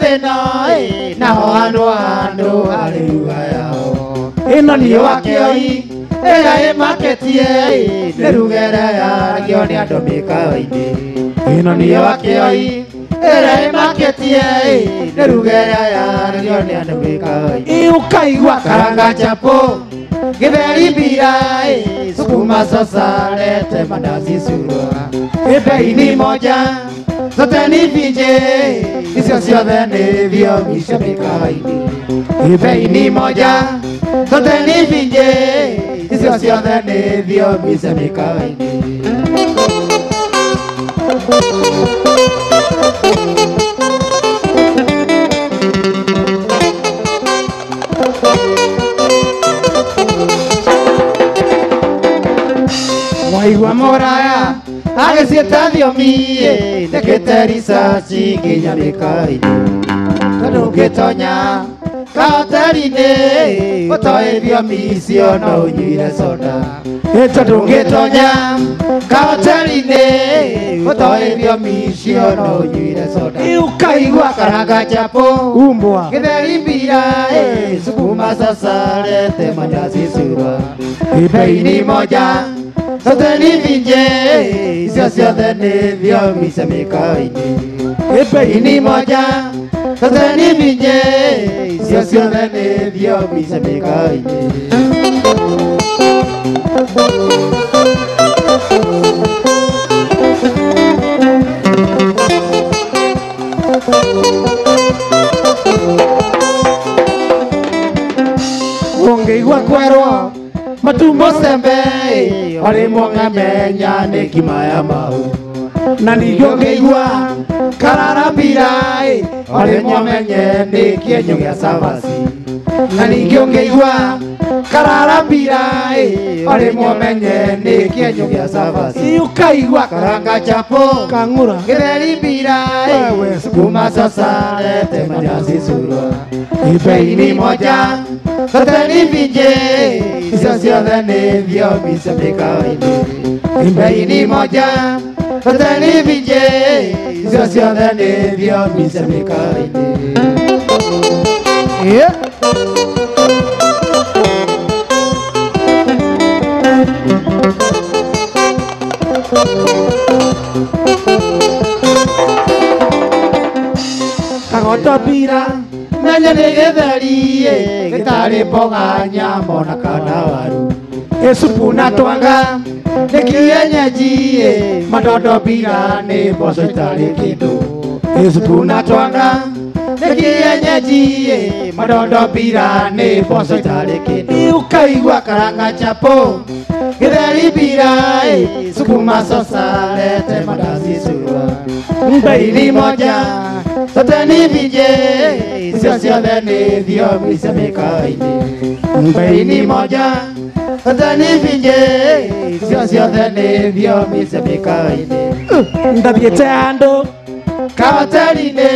thĩna naho handũ handũ harĩ ruga yao ĩno nĩ wakĩoi ĩrĩa ĩmakĩtie nĩ ruga ĩrĩa yaragio nĩ andũ mĩkawa-inĩ ĩno nĩ wakĩoi ĩrĩa ĩmakĩtie nĩ ruga ĩrĩa yaragio nĩ andũ mĩkawa-inĩ ũkaigua karanga chapo githeri mbira sukuma sosa lete mandazi surwa bei ni moja zote ni vinje icio ciothe nĩ thiomi cia mĩkawa-inĩ bei ni moja zote ni vinje icio ciothe nĩ thiomi cia mĩkawa-inĩ. Waigua mũraya agĩciĩta thiomi ndĩkĩte ricaci nginya mĩkawa-inĩ tondũ ũngĩtonya kahoteri-inĩ ũtoĩ thiomi icio no ũnyuire soda tondũ ũngĩtonya kahoteri-inĩ ũtoĩ thiomi icio no ũnyuire soda ũkaigua karanga chapo umbwa githeri mbira sukuma sasa lete mandazi surwa bei ni moja zote ni vinje icio ciothe nĩ thiomi cia mĩkawa-inĩ bei ni moja zote ni vinje icio ciothe nĩ thiomi cia mĩkawa-inĩ. Ũngĩigua kwerwo matumbo sembe orĩmwe ũkamenya nĩ ngima ya mahu na ningĩ ũngĩigua kararambira orĩmwe ũmenye nĩ kĩenyũ gĩa cabaci na ningĩ ũngĩigua kararambira orĩmwe ũmenye nĩ kĩenyũ gĩa cabaci ũkaigua karanga chapo kang'ura githeri mbira sukuma sosa lete mandazi surwa bei ni moja zote ni vinje icio ciothe nĩ thiomi cia mĩkawa-inĩ bei ni moja zote ni vinje icio ciothe nĩ thiomi cia mĩkawa-inĩ. Kagoto mbira menye nĩ gĩtheri gĩtarĩ mboga nyama ona kana waru ĩsupu na twanga nĩ kienyeji madondo mbira nĩ mboco itarĩ kĩndũ ĩsupu na twanga nĩ kienyeji madondo mbira nĩ mboco itarĩ kĩndũ ũkaigua karanga chapo githeri mbira sukuma sosa lete mandazi surwa bei ni moja zote ni vinje icio ciothe nĩ thiomi cia mĩkawa-inĩ bei ni moja zote ni vinje icio ciothe nĩ thiomi cia mĩkawa-inĩ. Ndathiĩte handũ kahoteri-inĩ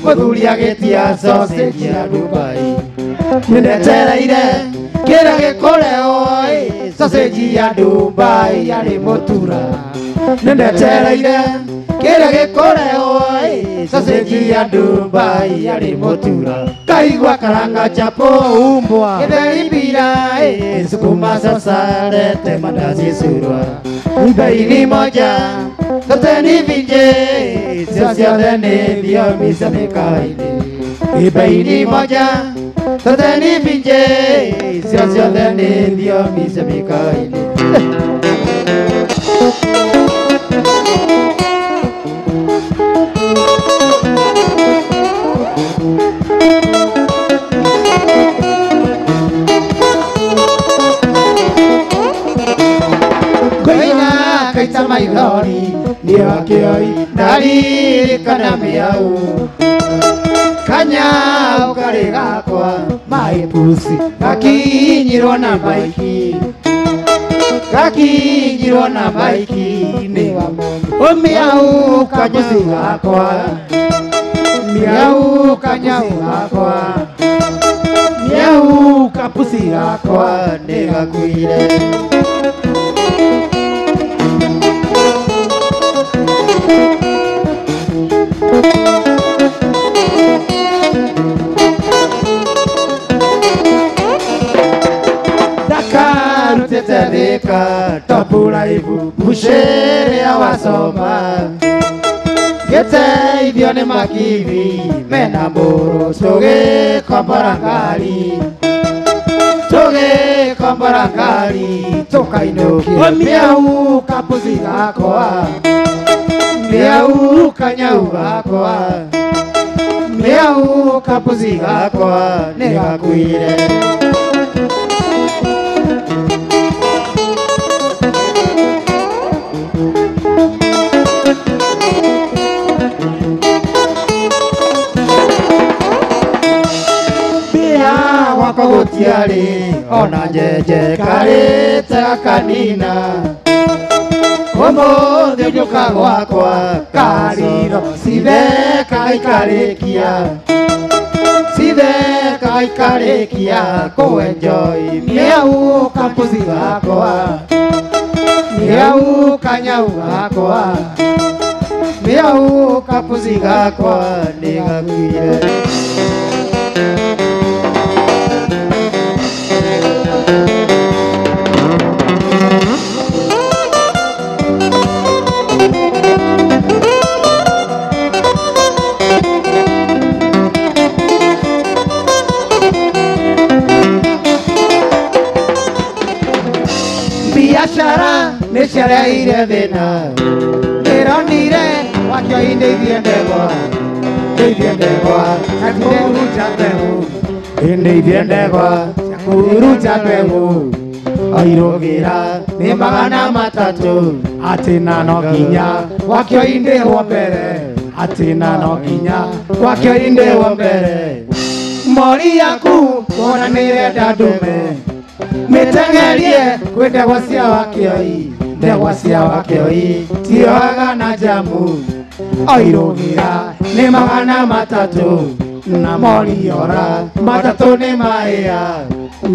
mũthuri agĩtia sausage ya Dubai nĩndetereire kĩrĩa gĩkũrehwo sausage ya Dubai yarĩ mũtura nĩndetereire kĩrĩa gĩkũrehwo sausage ya Dubai yarĩ mũtura kaigua karanga chapo umbwa githeri mbira sukuma sosa lete mandazi surwa bei ni moja zote ni vinje icio ciothe nĩ thiomi cia mĩkawa-inĩ bei ni moja zote ni vinje icio ciothe nĩ thiomi cia mĩkawa-inĩ. Koina kaita maithori nĩ wakĩoi ndaririkana mĩau kanyau karĩ gakwa maipusi gakinyirwo na maiki gakinyirwo na maiki nĩ wa mũndũ ũmĩau kanyau gakwa miau kanyau gakwa miau kapusi gakwa nĩ gakuire. Thika topuraibu mucere wasoma Geteithio nĩ makibi mena mbũrũ tũgĩkombora ngari tũgĩkombora ngari tũkainũkia mĩau kapusi gakwa mĩau kanyau gakwa mĩau kapusi gakwa nĩgakuire. Gutiari ona njenje karĩte gakanina ũmũthĩ ũgĩũka gwakwa kariro citheka ikarĩkia citheka ikarĩkia kũenjoi mĩau kapusi gakwa mĩau kanyau gakwa mĩau kapusi gakwa nĩgakuire. Biashara nĩciareire thĩna ndĩronire wakĩoi ndeithie ndegwa ndeithie ndegwa cia kũhurunja mbegũ ndeithie ndegwa cia kũhurunja mbegũ airũgĩra nĩ 300 atĩ na no nginya wakĩoi ndĩhwo mbere atĩ na no nginya wakĩoi ndĩhwo mbere mori yaku wona nĩrenda ndume mĩteng'erie kwĩ ndegwa cia wakĩoi ndegwa cia wakĩoi tiohaga na njamu oirũgĩra nĩ 300 na moriora 3 nĩ maĩa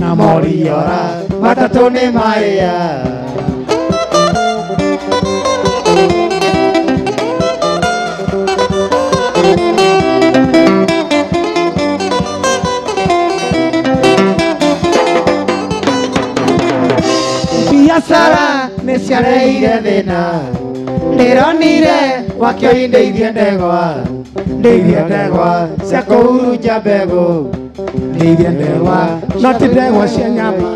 na moriora 3 nĩ maĩa. Biashara nĩciareire thĩna ndĩronire wakĩoi ndeithie ndegwa ndeithie ndegwa cia kũhurunja mbegũ ndeithie ndegwa no ti ndegwa cia nyama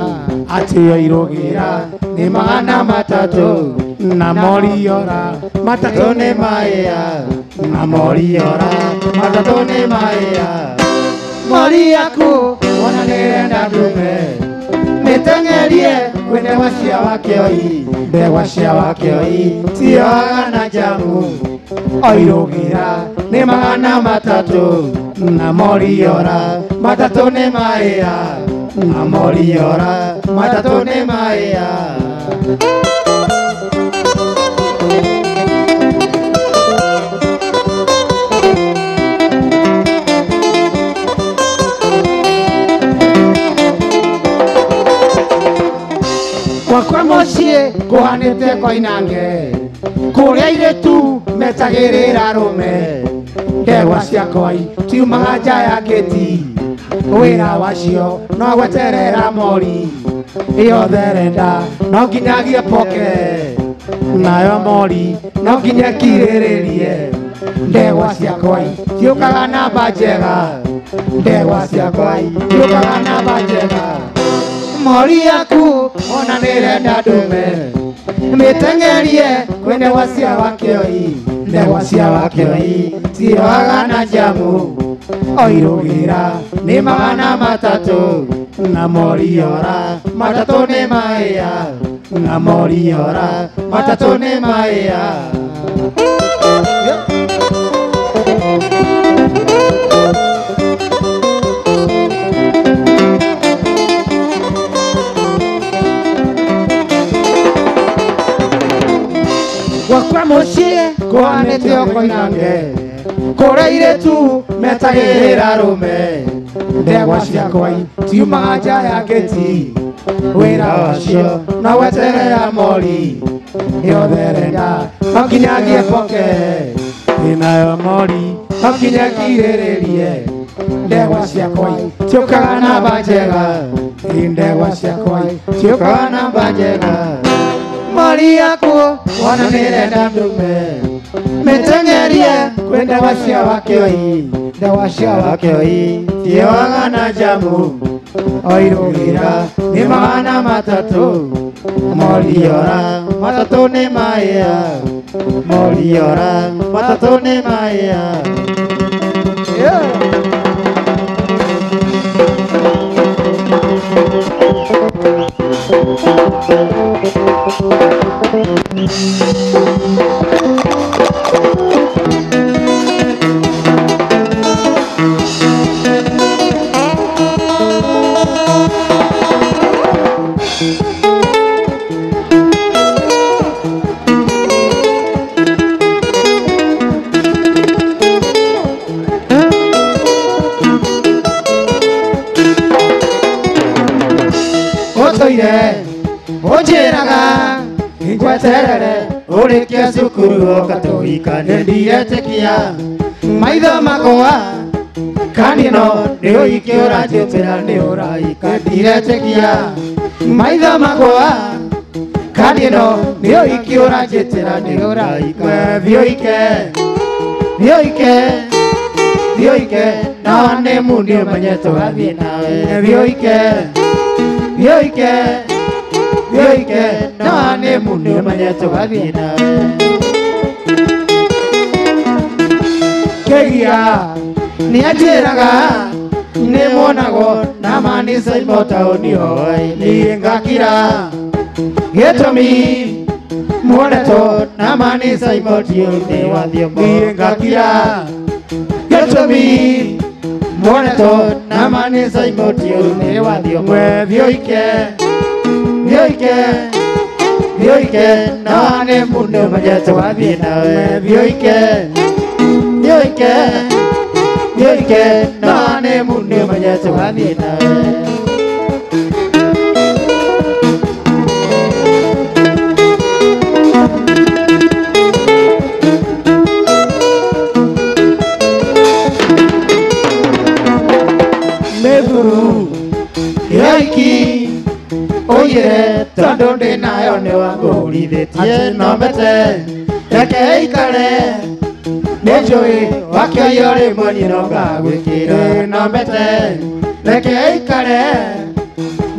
atĩ yoirũgĩra nĩ 300 na moriora 3 nĩ maĩa na moriora 3 nĩ maĩa mori yaku wona nĩrenda ndume mĩteng'erie kwĩ ndegwa cia wakĩoi ndegwa cia wakĩoi tiohaga na njamu oirũgĩra nĩ 300 na moriora 3 nĩ maĩa na moriora 3 nĩ maĩa. Gwakwa mũciĩ kũhanĩte koinange kũrĩa airĩtu metagĩrĩra arũme ndegwa ciakwa tiumaga nja ya gĩti wĩra wacio no gweterera mori yothe renda no nginyagie poke nayo mori no nginya kirĩrĩrie ndegwa ciakwa ciũkaga namba njega ndegwa ciakwa ciũkaga namba njega mori yaku ona nĩrenda ndume mĩteng'erie kwĩ ndegwa cia wakĩoi ndegwa cia wakĩoi tiohaga na njamu oirũgĩra nĩ 300 na moriora 3 nĩ maĩa na moriora 3 nĩ maĩa. Gwakwa mũciĩ kũhanĩte o koinange kũrĩa airĩtu metagĩrĩra arũme ndegwa ciakwa tiumaga nja ya gĩti wĩra wacio no gweterera mori yothe renda no nginyagie poke nayo mori no nginya ngirĩrĩrie ndegwa ciakwa ciũkaga namba njega ndegwa ciakwa ciũkaga namba njega. Mori yaku wona nĩrenda ndume mĩteng'erie kwĩ ndawa cia wakĩoi ndawa cia wakĩoi tiĩwaga na njamu oirũgĩra nĩ 300 moriora matatũ nĩ maĩa moriora matatũ nĩ maĩa. Yeah. Ũnjĩraga ngweterere ũrĩkie cukuru ũka tũhikane ndiretĩkia maitho makwa kanino nĩ ũhiki ũranjĩtĩra nĩ ũrahika ndiretĩkia maitho makwa kanino nĩ ũhiki ũranjĩtĩra nĩ ũrahika thiĩ ũhike thiĩ ũhike thiĩ ũhike no nĩ mundi ũmenye tũgathiĩ nawe thiĩ ũhike thiĩ ũhike Yoike no nĩ mundu ũmenye tũgathiĩ nawe. Kĩgia nĩanjĩraga nĩ muonagwo na manisa imotaũni hoi niĩ ngakira gĩtũmi muonetwo na manisa imotiũni wathiomo niĩ ngakira gĩtũmi muonetwo na manisa imotiũni wathiomo thiĩ ũhike Yoike, yoike, no nĩ mundu ũmenye tũgathiĩ nawe. Yoike, yoike, yoike, no nĩ mundu ũmenye tũgathiĩ nawe. Mĩthuru yoiki oire tondũ ndĩ nayo nĩ wangũrithĩtie no mbete reke ikare nĩ njũĩ wakĩoywo rĩmwe niĩ no ngagwĩkĩra no mbete reke ikare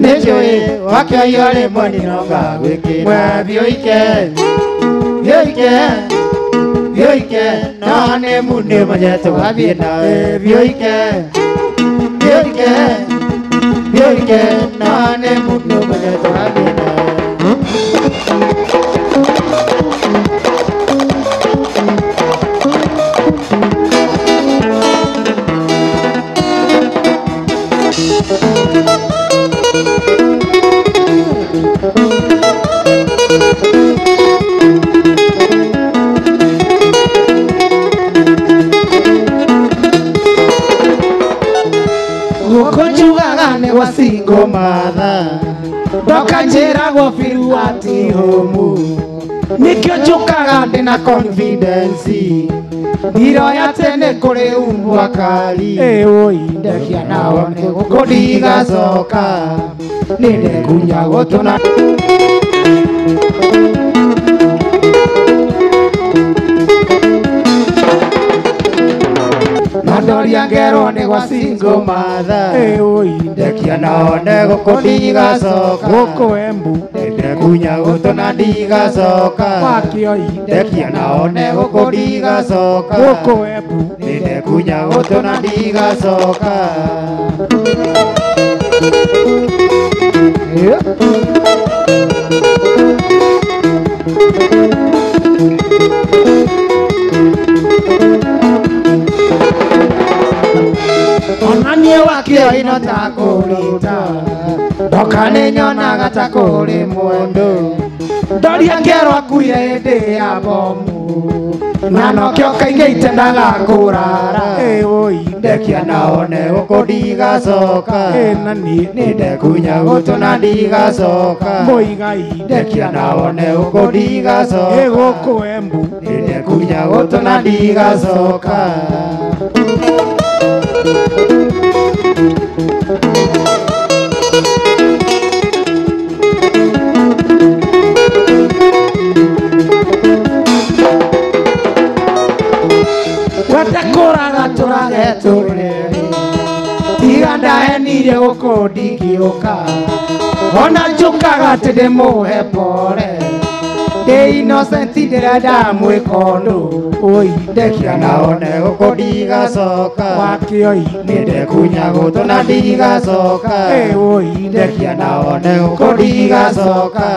nĩ njũĩ wakĩoywo rĩmwe niĩ no ngagwĩkĩra thiĩ ũhike thiĩ ũhike thiĩ ũhike no nĩ mundu ũmenye tũgathiĩ nawe thiĩ ũhike thiĩ ũhike Yoike no nĩ mundu ũmenye tũgathiĩ nawe. Gũkũ njugaga nĩ gwa single mother ndoka njĩragwo biru ati homu nĩkĩo njũkaga ndĩna confidence ndiroya atĩ nĩ kũrĩ umbwa kali ĩũi ndekia nao nĩ gũkũ ndigacoka nĩ ndekunya gũtũ na Ndoria ngerwo nĩ gwa single mother ĩũi ndekia nao nĩ gũkũ ndigacoka gũkũ Embu ndekunya gũtũ na ndigacoka wakĩoi ndekia nao nĩ gũkũ ndigacoka gũkũ Embu ndekunya gũtũ na ndigacoka. Yeah. Ona niĩ wakĩoi no ta kũrita ndoka nĩ nyonaga ta kũrĩ mũndũ ndoria ngerwo akuire hĩndĩ ya bomu na nokĩo kaingĩ itendaga kũrara ĩũi ndekia nao nĩ gũkũ ndigacoka ĩna niĩ nĩ ndekunya gũtũ na ndigacoka mũigai ndekia nao nĩ gũkũ ndigacoka ĩ gũkũ Embu nĩ ndekunya gũtũ na ndigacoka. Tiga ndahenire gũkũ ndingĩũka ona njũkaga atĩ ndĩmũhe pore ndĩ innocent ndĩrenda mwĩka ũndũ oi ndekia naone gũkũ ndigacoka wakĩoi nĩndekunya gũtũ na ndigacoka oi ndekia naone gũkũ ndigacoka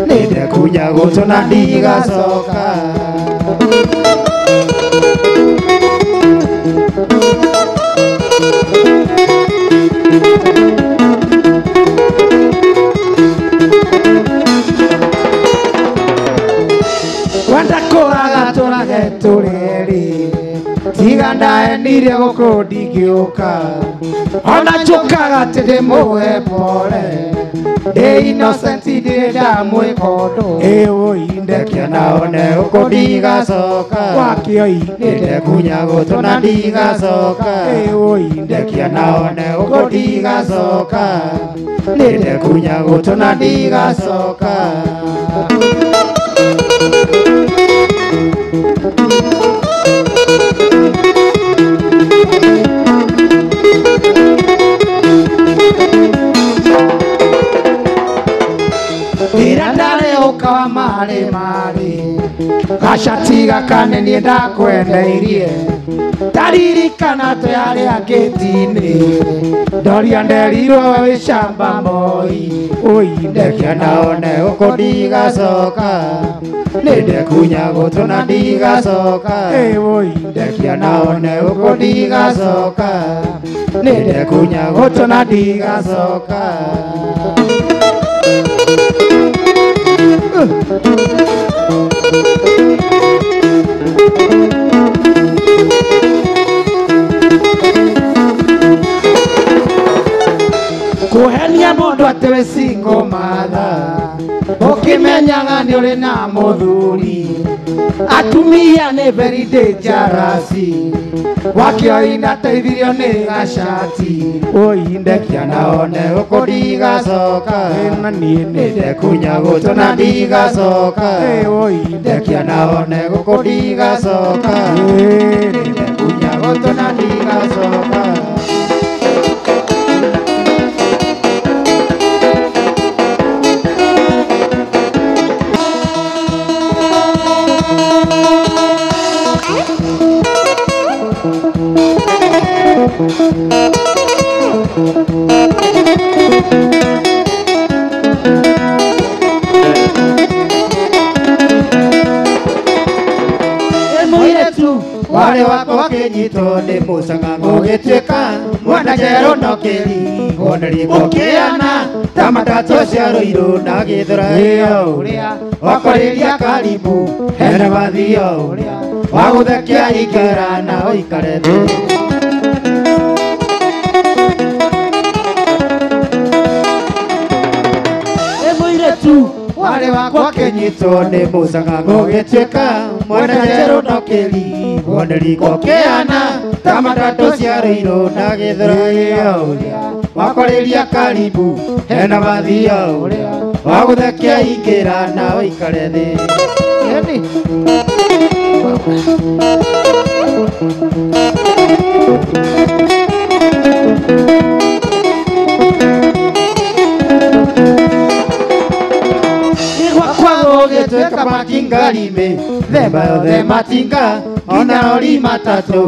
nĩndekunya gũtũ na ndigacoka. Wenda kũraga tũrage tũrĩ erĩ tiga ndahenire gũkũ ndingĩũka ona njũkaga atĩ ndĩmũhe pore ndĩ innocent ndirĩ ndamwĩka ũndũ oi ndekia naone gũkũ ndigacoka wakĩoi nĩndekunya gũtũ na ndigacoka oi ndekia naone gũkũ ndigacoka nĩndekunya gũtũ na ndigacoka. Ndĩra ndarĩ ũka wa marĩ marĩ gacati gaka nĩ niĩ ndakwendeirie taririkana twĩ harĩa ngĩti-inĩ ndoria nderirwo we wĩ shamba moi oi ndekia naone gũkũ ndigacoka nĩndekunya gũtũ na ndigacoka oi ndekia naone gũkũ ndigacoka nĩndekunya gũtũ na ndigacoka. Kũhenia mũndũ atĩ wĩ single mother ũkĩmenyaga nĩ ũrĩ na mũthuri atumia nĩ very dangerous wakĩoi ndateithirio nĩ gacati oi ndekia naone gũkũ ndigacoka na niĩ nĩndekunya gũtũ na ndigacoka oi ndekia naone gũkũ ndigacoka nĩndekunya gũtũ na ndigacoka. Mũirĩtu warĩ wakwa kĩnyitwo nĩ mũcang'ang'o gĩtuĩka mwana njerũ no kĩringwo nĩ riko kĩana ta matatũ cia Rũirũ na Gĩthũra ĩyo ũrĩa wakorĩria karibu hena mathio ũrĩa wagũthekia ikera na ũikare thĩ. Mũirĩtu warĩ wakwa kĩnyitwo nĩ mũcang'ang'o gĩtuĩka mwana njerũ no kĩringwo nĩ riko kĩana ta matatũ cia Rũirũ na Gĩthũra ĩyo ũrĩa wakorĩria karibu hena mathio ũrĩa wagũthekia ingĩra na ũikare thĩ. Gũgĩtuĩka matinga rime themba yothe matinga ona rori matatũ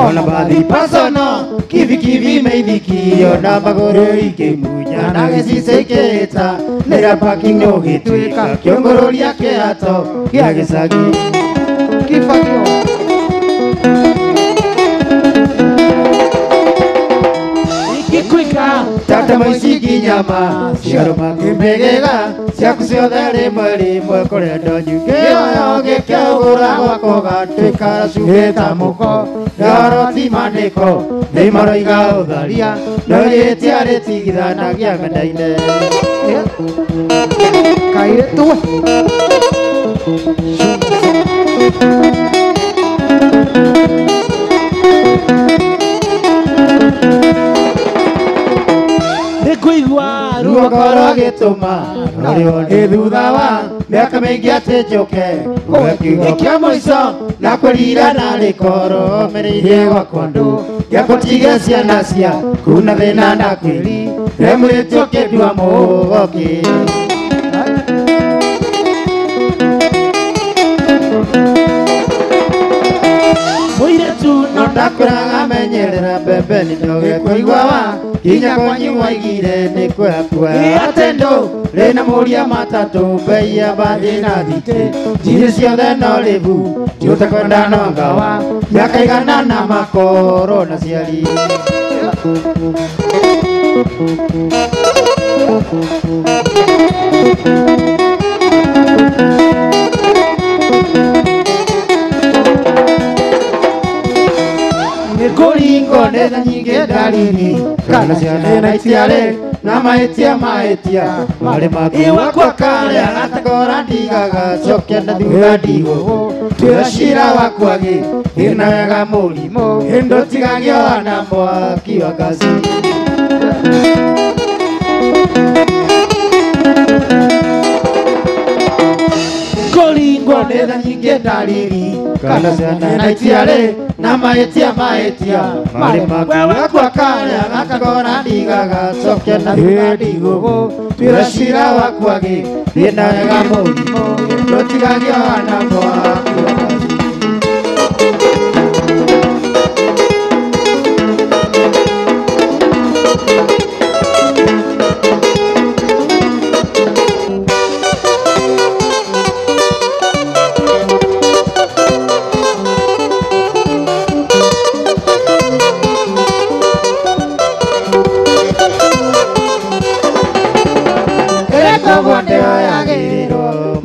ona bathi pasono kibikibi meithiki ona magũrũ ikĩmunya na gĩcicio ikĩhĩta nĩra parking ũgĩtuĩka kĩongũrũria kĩhato gĩa gĩcagi. Kibagio Ikikwika tata maici nginyama ciarũma kĩmĩgĩga ciaku ciothe rĩmwe rĩmwe kũrĩa ndonyu kĩoyo gĩkĩũgũra gwakwa gatuĩka cumbĩ ta mũko ndoro ti manĩko nĩ maroiga ũtharia no ihĩtia rĩtigithanagia mendaine. Kairĩtu we Nĩkũigua Ruo ngoro gĩtũma norĩo nĩ thutha wa mĩaka mĩingĩ atĩ njũke kuhe kiugo kĩa mũico na kwĩrira narĩ korwo ũmĩrĩirie gwakwa ndũ gĩakũtige ciana ciaku na thĩna ndakwĩri remũrĩtio ũkĩndua mũgokĩ. Mũirĩtu no ndakwĩraga menyerera mbembe nĩ ndoge kũigua wa kinya kwanyu waigire nĩ kwakua atĩ ndũ rĩna mũria matatũ mbei ya bathi na thitĩ njirĩ ciothe no rĩbu tiũtakwenda no ngawa mĩaka igana na makoro na ciari. Nĩkũringwo nĩ tha nyingĩ ndariri kana ciana na itiarĩ na mahĩtia mahĩtia marĩ maku wakwa karĩa gatakora ndigaga cokia na thutha ndigũgũ twĩra cira wakwa gĩ na wega mũrimũ ndũtigagĩoa na mwaki wa ngaci. Kũringwo nĩ tha nyingĩ ndariri kana ciana na itiarĩ na mahĩtia mahĩtia marĩ maku wakwa karĩa gatakora ndigaga cokia na thutha ndigũgũ twĩra cira wakwa gĩ na wega mũrimũ ndũtigagĩoa na mwaki wa ngaci.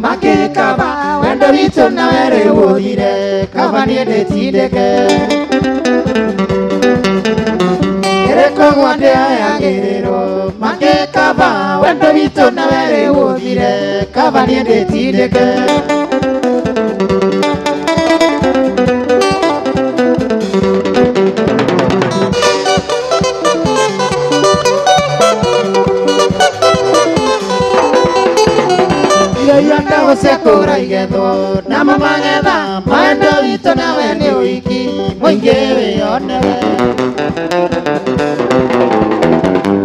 Makĩkaba wendo witũ nawe rĩu ũthire kaba niĩ ndĩtindĩke ĩrĩkũgwa ndĩoyagĩrĩrwo makĩkaba wendo witũ nawe rĩu ũthire kaba niĩ ndĩtindĩke. Gũcekũra igethwo namo magetha wendo witũ nawe nĩ ũiki mũingĩ wĩyonere.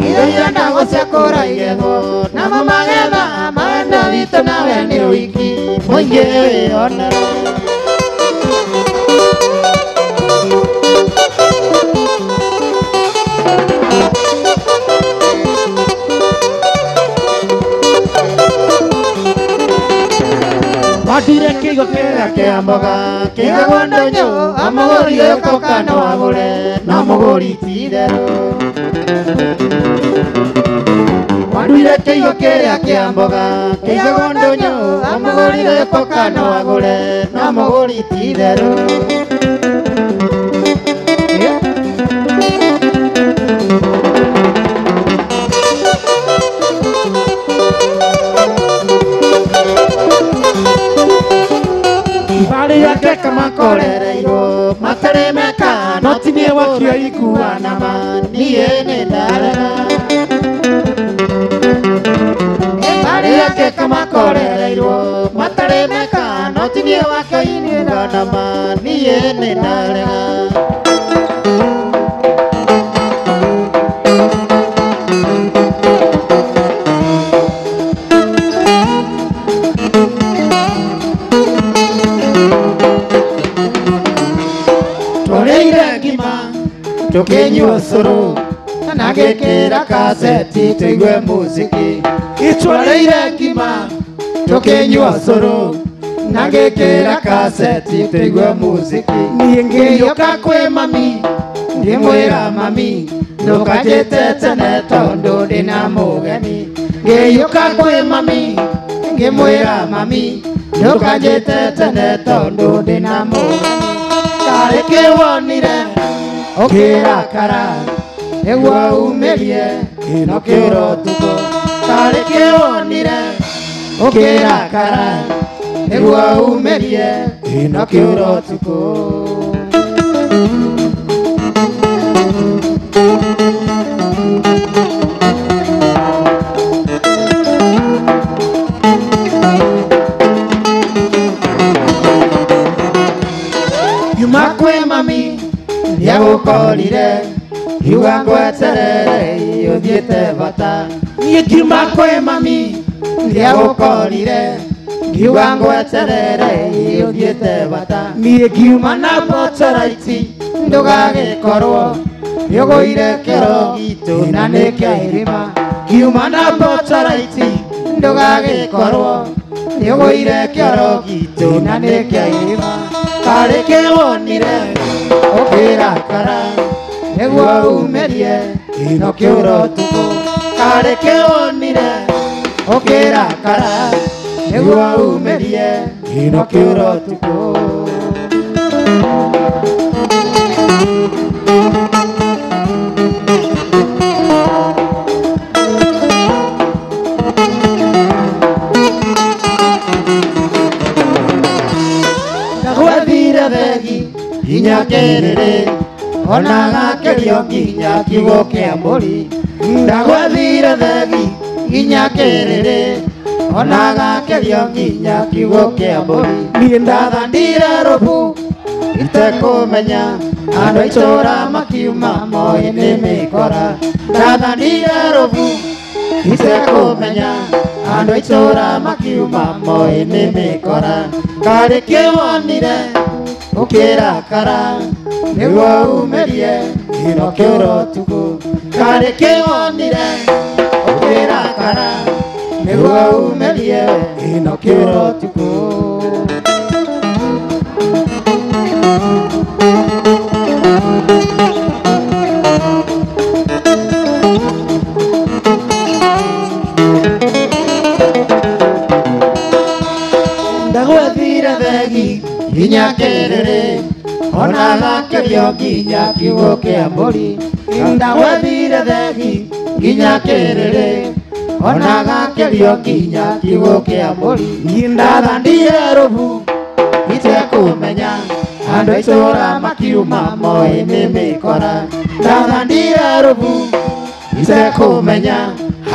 Irio iria gũcekũra igethwo namo magetha wendo witũ nawe nĩ ũiki mũingĩ wĩyonere. Watire kĩigo kĩrĩa kĩa mboga kĩigagwo ndũnyũ amũgũri gĩũka no agũre no mũgũri ti itherũ. Wanduire kĩigo kĩrĩa kĩa mboga kĩigagwo ndũnyũ amũgũri gĩũka no agũre no mũgũri ti itherũ. Mbarĩ yake kamakorereirwo matarĩ meka no ti niĩ wakio ikua nama niĩ nĩ ndarega. Mbarĩ yake kamakorereirwo matarĩ meka no ti niĩ wakio ikua nama niĩ nĩ ndarega. Tũkĩnyua ũcũrũ na ngĩkĩra kaseti tũigue mũziki. Twarĩire ngima tũkĩnyua ũcũrũ na ngĩkĩra kaseti tũigue mũziki. Niĩ ngĩũka kwĩ mami ngĩmwĩra mami ndũkanjĩte tene tondũ ndĩna mũgeni. Ngĩũka kwĩ mami ngĩmwĩra mami ndũkanjĩte tene tondũ ndĩna mũgeni. Tarĩ kĩwonire ũkĩrakara nĩguo umĩrie no kĩũra ũtukũ. Tarĩ kĩwonire ũkĩrakara nĩguo umĩrie no kĩũra ũtukũ. Ngiuga ngweterere ũthiĩte bata. Niĩ ngiuma kwĩ mami ndiagũkorire. Ngiuga ngweterere ũthiĩte bata. Niĩ ngiuma na boteraiti ndũgagĩkorwo nĩũgũire kĩro gitũ na nĩ kĩa irima. Ngiuma na boteraiti ndũgagĩkorwo nĩũgũire kĩoro gitũ na nĩ kĩa irima. Karĩ kĩwonire ũkĩrakara nĩguo umĩrie ino kĩũro ũtukũ. Karĩ kĩwonire ũkĩrakara nĩguo umĩrie ino kĩũro ũtukũ. Ndagwethire thegi nginya kĩrĩrĩ ona gakĩrio nginya kiugo kĩa mbũri. Ndagwethire thegi nginya kĩrĩrĩ ona gakĩrio nginya kiugo kĩa mbũri. Niĩ ndathandire rũbu itekũmenya andũ a itũũra makiuma moĩ nĩ mĩkora. Ndathandire rũbu itekũmenya andũ a itũũra makiuma moĩ nĩ mĩkora. Karĩ kĩwonire ũkĩrakara nĩguo umĩrie ino kĩũro ũtukũ. Karĩ kĩwonire ũkĩrakara nĩguo umĩrie ino kĩũro ũtukũ. Ndagwethire thegi nginya kĩrĩrĩ ona gakĩrio nginya kiugo kĩa mbũri. Ndagwethire thegi nginya kĩrĩrĩ ona gakĩrio nginya kiugo kĩa mbũri. Ndathandire rũbu itekũmenya andũ a itũũra makiuma moĩ nĩ mĩkora. Ndathandire rũbu itekũmenya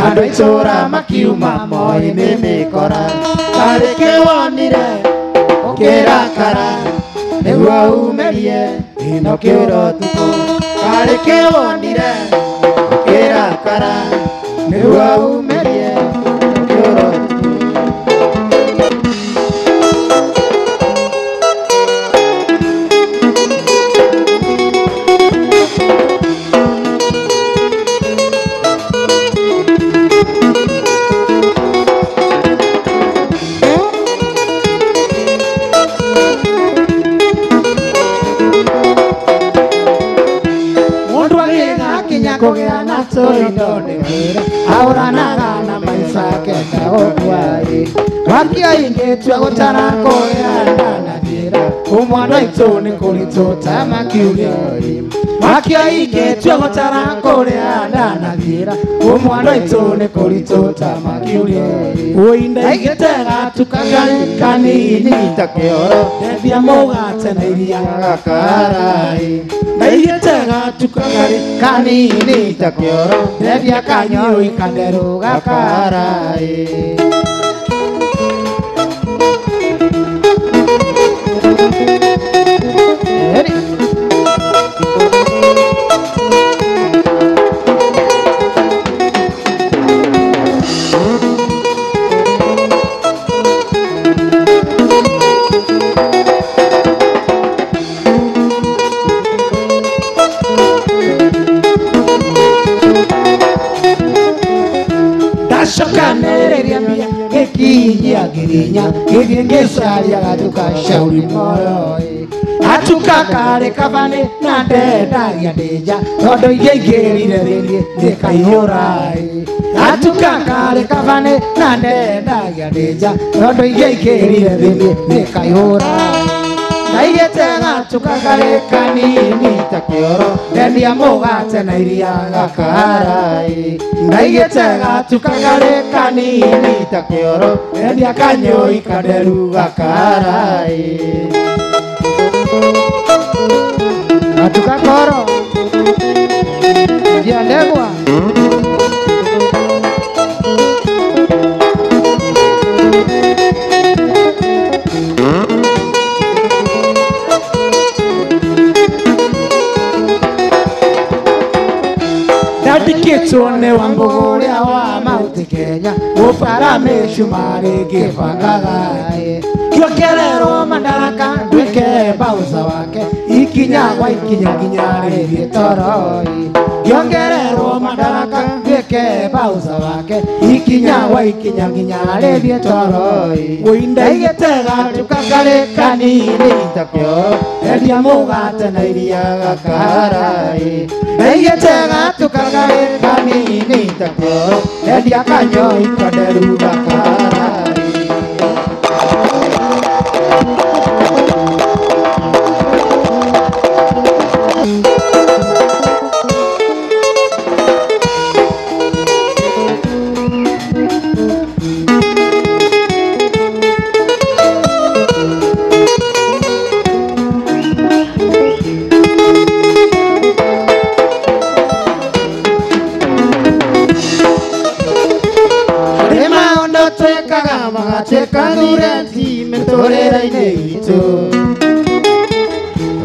andũ a itũũra makiuma moĩ nĩ mĩkora. Karĩ kĩwonire ũkĩrakara nĩguo umĩrie ino kĩũro ũtukũ. Karĩ kĩwonire ũkĩrakara nĩguo umĩrie kĩũro ũtukũ. Kũgĩa na tũindo nĩ wĩra ahũranaga na maica kenda gũkua-ĩ. Mwaki aingĩtua gũtara kũrĩa ndanathiĩra ũmwana aitũ nĩ kũritũ ta makiuge-ĩ. Mwaki aingĩtua gũtara kũrĩa ndanathiĩra ũmwana aitũ nĩ kũritũ ta makiuge-ĩ. Wũi ndaigĩte gatuka karĩ kanini ta kĩoro ndendia mũgate na iria gakara-ĩ. Ndaigĩte gatuka karĩ kanini ta kĩoro ndendia kanyũi kanderu gakara-ĩ. Ndacokanĩrĩria mbia gĩkinyia ngirinya gĩthiĩ ngĩcaria gatuka shauri moyo-ĩ. Gatuka karĩ kabanĩ na ndendagia ndĩ nja tondũ ingĩaingĩrire thĩiniĩ gĩkaihũra-ĩ. Gatuka karĩ kabanĩ na ndendagia ndĩ nja tondũ ingĩaingĩrire thĩiniĩ gĩkaihũra-ĩ. Ndaigĩte gatuka karĩ kanini ta kĩoro ndendia mũgate na iria gakara-ĩ. Ndaigĩte gatuka karĩ kanini ta kĩoro ndendia kanyũi kanderu gakara-ĩ. Gatuka koro ndia ndegwa. Nyandĩkĩtwo nĩ wa Mbũgũ ũrĩa wa Mount Kenya gũbara mĩcumarĩ ngĩbangaga ngĩongererwo madaraka nduĩke bausa wake ikinya gwa ikinya nginya rĩthiĩ toro ngĩongererwo madaraka nduĩke bausa wake ikinya gwa ikinya nginya rĩthiĩ toro ndaigĩte gatuka karĩ kanini takĩo endia mũgate na iria gakarai ndaigĩte gatuka karĩ kanini takĩo endia kanyoi kanderu gakarai.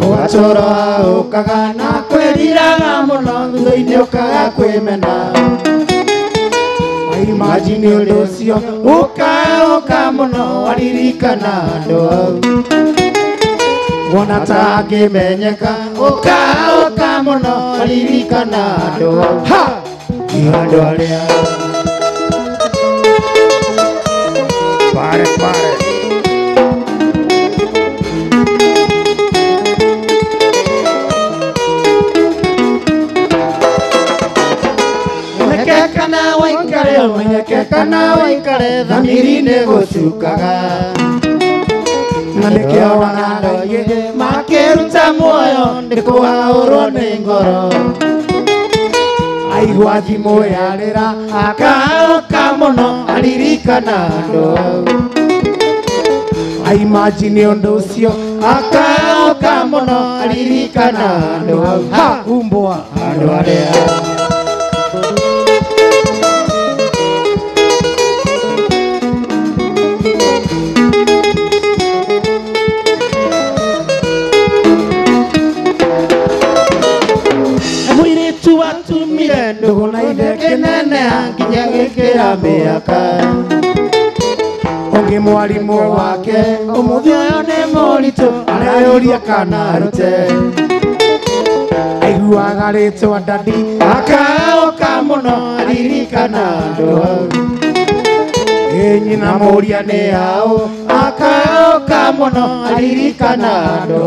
Ũgatũra ũkaga na kwĩriraga mũno thutha-inĩ ũkaga kwĩmena Imagine ũndũ ũcio ũkaũka mũno waririkana andũ au wona ta akĩmenyeka ũkaũka mũno waririkana andũ au ha andũ arĩa pare pare. Menyeke kana waikare thamiri nĩ gũcukaga na nĩkĩo ona andũ aingĩ makĩruta muoyo nĩ kũhaũrwo nĩ ngoro aigua thimũ yarĩra akaũka mũno aririkana andũ au aimagine ũndũ ũcio akaũka mũno aririkana andũ au ha umbwa andũ arĩa. Ndũgũ na ithe kĩnene nginya gĩkĩra mĩaka ũngĩ mwarimũ wake ũmũthĩ ũyũ nĩ mũritũ areyũria kana arute aiguaga rĩtwa dadi akaũka mũno aririkana andũ au ĩ nyina mũria nĩ aũ akaũka mũno aririkana andũ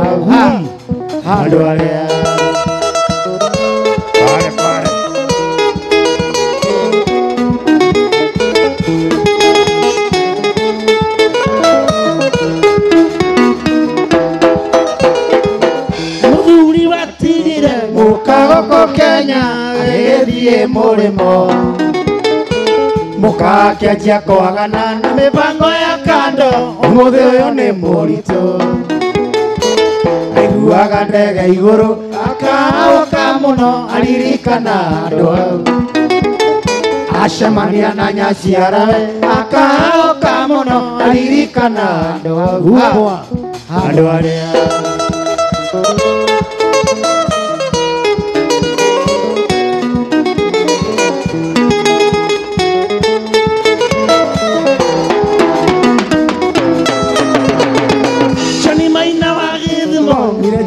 au andũ arĩa. Kenya agĩthiĩ mũrĩmo mũkakĩanjia kwagana na mĩbango ya kando ũmũthĩ ũyũ nĩ mũritũ aiguaga ndege igũrũ akaũka mũno aririkana andũ au acemania na nyaciarawe akaũka mũno aririkana andũ au andũ arĩa.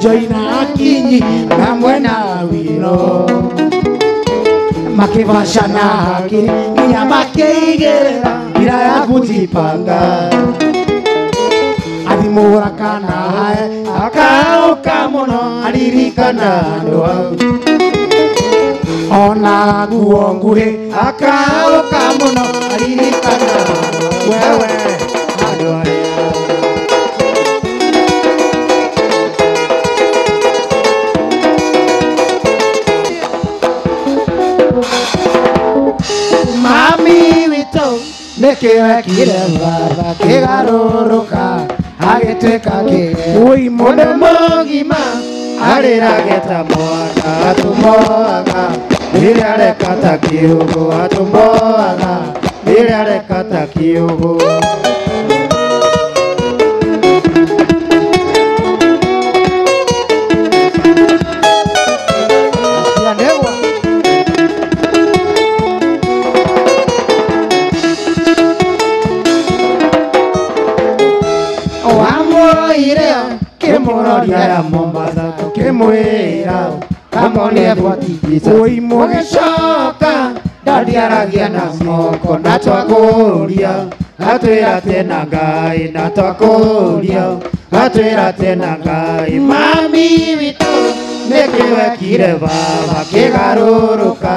Joina akinyi na mwena wino makivashana hakiri nginya makĩigĩrĩra bila ya kujipanga athimũra kana hae akaũka mũno aririkana andũ au ona nguo nguhĩ akaũka mũno aririkana wewe andũ arĩa. Mami witũ nĩkĩ wekire baba kĩgarũrũka agĩtuĩka kĩge Woi mũndũ mũgima arĩrage ta mwana atũmoaga rĩrĩa areka ta kĩũgũ atũmoaga rĩrĩa areka ta kĩũgũ. Tũroria ya Mombasa tũkĩmwĩra kamone bwatitisa Oi mũgĩcoka ndadiaragia na moko na twakũria atwĩra tena Ngai na twakũria atwĩra tena Ngai mami witũ nĩkĩ wekire baba kĩgarũrũka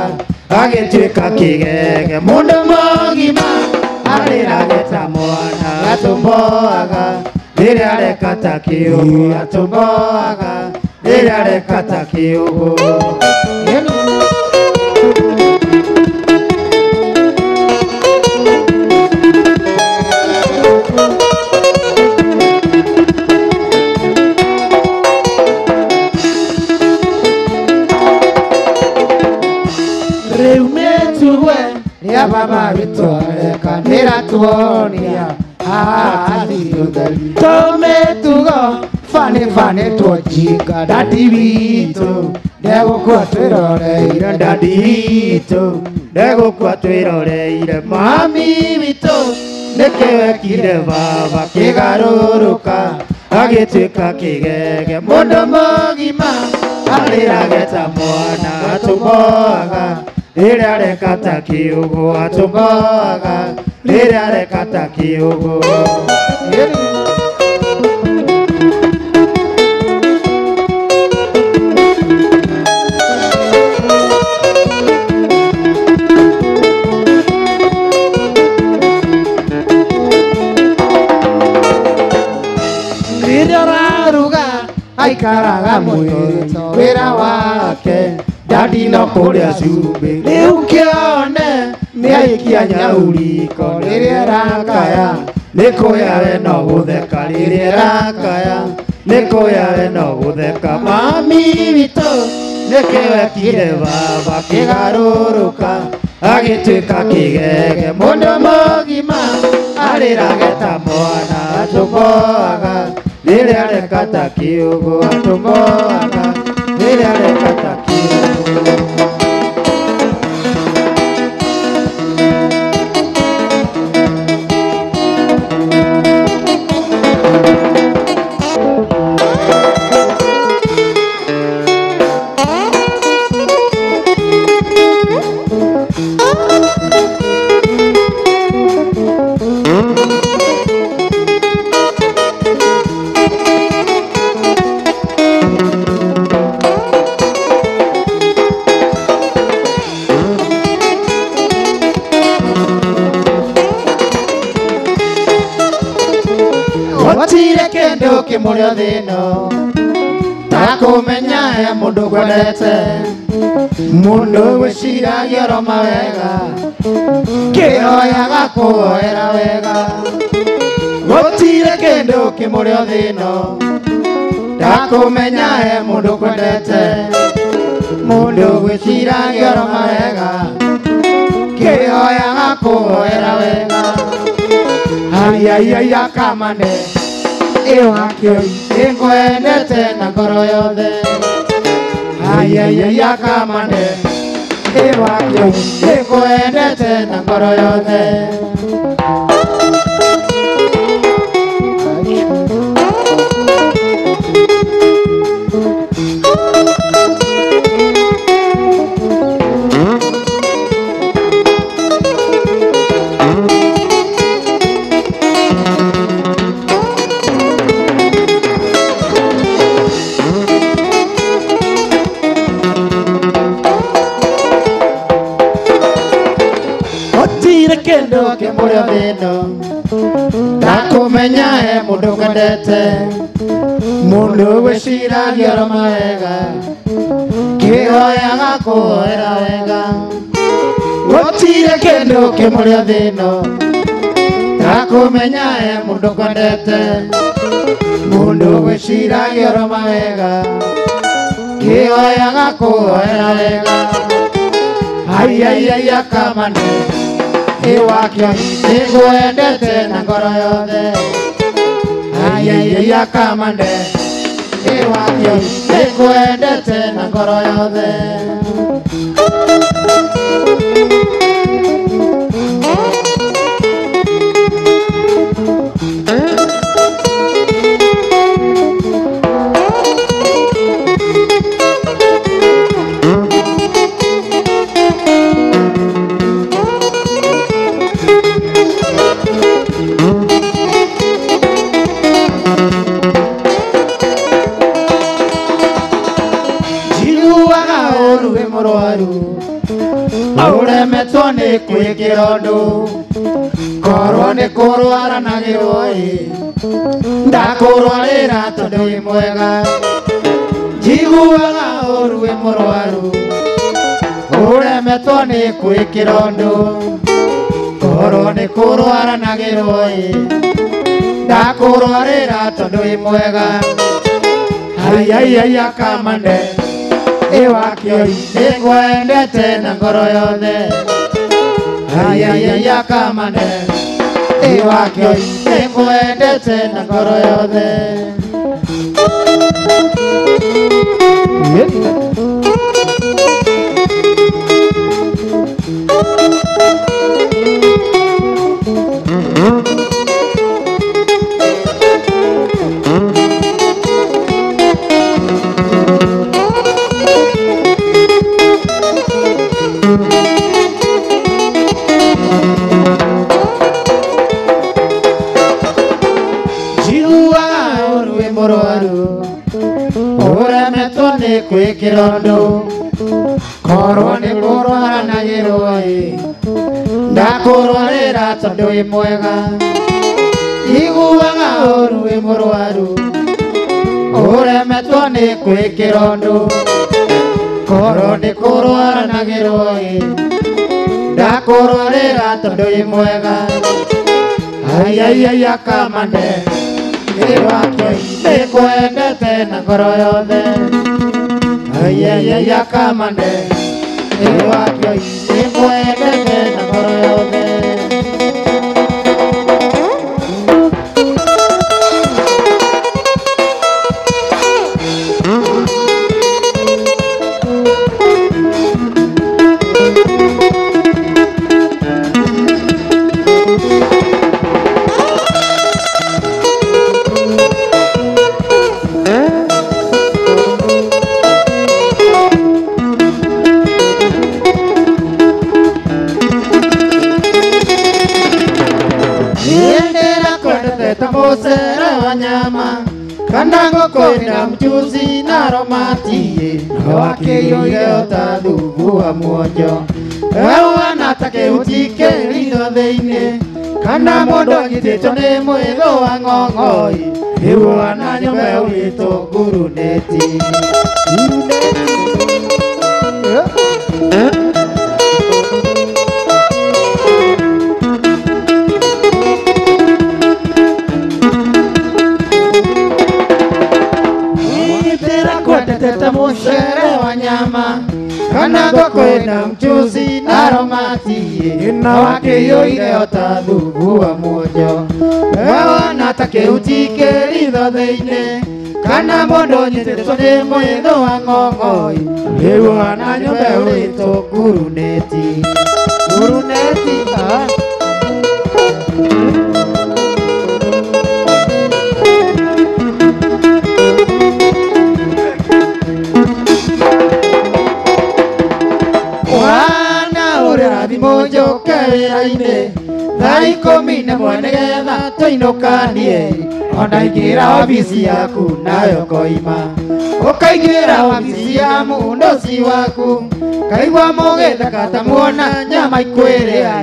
agĩtuĩka kĩgege mũndũ mũgima arĩrage ta mwana atũmboaga rĩrĩa areka ta kĩũgũ atũmboaga rĩrĩa areka ta kĩũgũ. Rĩu mĩtugo rĩa baba witũ areka nĩratuonia hatirĩ ũtheri tũmĩtugo bani bani tuojinga dadi witũ ndegũkua twĩroreire Dadi witũ ndegũkua twĩroreire mami witũ nĩkĩ wekire baba kĩgarũrũka agĩtuĩka kĩgege mũndũ mũgima arĩrage ta mwana atũmboaga rĩrĩa areka ta kĩũgũ atũmboaga rĩrĩa areka ta kĩũgũ. Rĩrĩa ũraruga aikaraga mwĩrĩ to wĩra wake Dadi no kũrĩa cumbĩ rĩu kĩone nĩaikia nyauriko rĩrĩa ĩrakaya nĩ kũya we no gũtheka rĩrĩa ĩrakaya nĩ kũya we no gũtheka mami witũ nĩkĩ wekire baba kĩgarũrũka agĩtuĩka kĩgege mũndũ mũgima arĩrage ta mwana atũmboaga rĩrĩa areka ta kĩũgũ atũmboaga rĩrĩa areka ta kĩũgũ. Gũtirĩ kĩndũ kĩmũrĩ thĩ ĩno ta kũmenya he mũndũ kwendete mũndũ gwĩciragia oro mawega kĩhoyaga kũhoera wega. Gũtirĩ kĩndũ kĩmũrĩ thĩ ĩno ta kũmenya he mũndũ kwendete mũndũ gwĩciragia oro mawega kĩhoyaga kũhoera wega. Haiya kamane ĩwakĩoi nĩngwendete na ngoro yothe. Haiya kamane ĩwakĩoi nĩngwendete na ngoro yothe. Gũtirĩ kĩndũ Kĩmũrĩ thĩ ĩno ta kũmenya he mũndũ kwendete mũndũ gwĩciragia oro mawega kĩhoyaga kũhoera wega. Gũtirĩ kĩndũ kĩmũrĩ thĩ ĩno ta kũmenya he mũndũ kwendete mũndũ gwĩciragia oro mawega kĩhoyaga kũhoera wega. Haiya kamane ĩwakĩoi nĩngwendete na ngoro yothe. Haiya kamane ĩwakĩoi nĩngwendete na ngoro yothe. Ũremetwo nĩ kwĩkĩra ũndũ korwo nĩ kũrwaranagĩrwo ĩ ndakũrwarĩra tondũ wĩ mwega njiguaga ũru wĩ mũrwaru ũremetwo nĩ kwĩkĩra ũndũ korwo nĩ kũrwaranagĩrwo ĩ ndakũrwarĩra tondũ wĩ mwega haiyaiyaiya kamande ĩ wakĩoi nĩngwendete na ngoro yothe haiyaiyaiya kamande ĩ wakĩoi nĩngwendete na ngoro yothe. Ũremetwo nĩ kwĩkĩra ũndũ korwo nĩ kũrwaranagĩrwo ĩ ndakũrwarĩra tondũ wĩ mwega njiguaga ũru wĩ mũrwaru ũremetwo nĩ kwĩkĩra ũndũ korwo nĩ kũrwaranagĩrwo ĩ ndakũrwarĩra tondũ wĩ mwega haiyaiyaiya kamande ĩ wakĩoi nĩngwendete na ngoro yothe haiyaiyaiya kamande ĩ wakĩoi nĩngwendete na ngoro yothe. Nyama kana ngũkũ ĩna mchuzi na aromati na wakĩiyũire ota thubu wa muonjo ũhana ta kĩhuti kĩ ritho thĩinĩ kana mũndũ anyitĩtwo nĩ mwĩthũ wa ng'ong'oi rĩu ũhana nyũmba yaurĩtwo nguruneti. Kwendete mucere wa nyama kana ngũkũ ĩna mchuzi na aromati na wakĩiyũire ota thubu wa muonjo ũhana ta kĩhuti kĩ ritho thĩinĩ kana mũndũ ũnyitĩtwo nĩ mwĩthũ wa ng'ong'oi rĩu ũhana nyũmba yaurĩtwo nguruneti nguruneti. Thimũ njũke wĩra-inĩ thaa ikũmi na ĩmwe nĩgetha tũinũkanie ona ingĩra wabici yaku nayo koima ũkaingĩra wabici ya mũndũci waku kaigua mũgĩtheka ta muona nyama ikwĩrĩa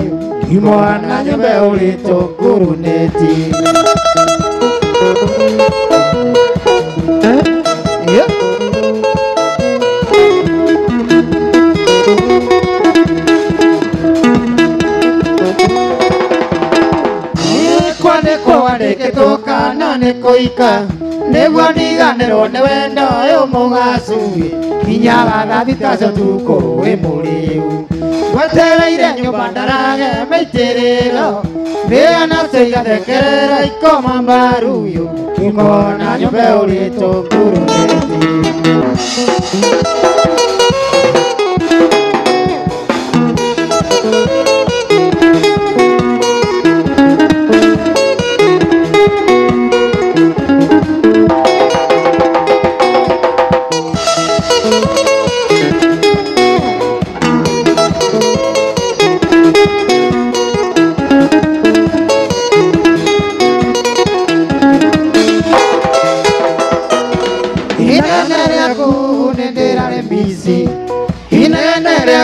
imwana nyũmba yaurĩtwo nguruneti. Kwandĩkĩtwo kana nĩ kũika nĩguo ndiganĩrwo nĩ wendo ũyũ mũgacu kinyaga thaa thita cia ũtukũ wĩ mũrĩu gwetereire nyũmba ndarage mĩitĩrĩro mbĩa nacio igathekerera ikoma mbaru ũkona nyũmba yaurĩtwo nguruneti.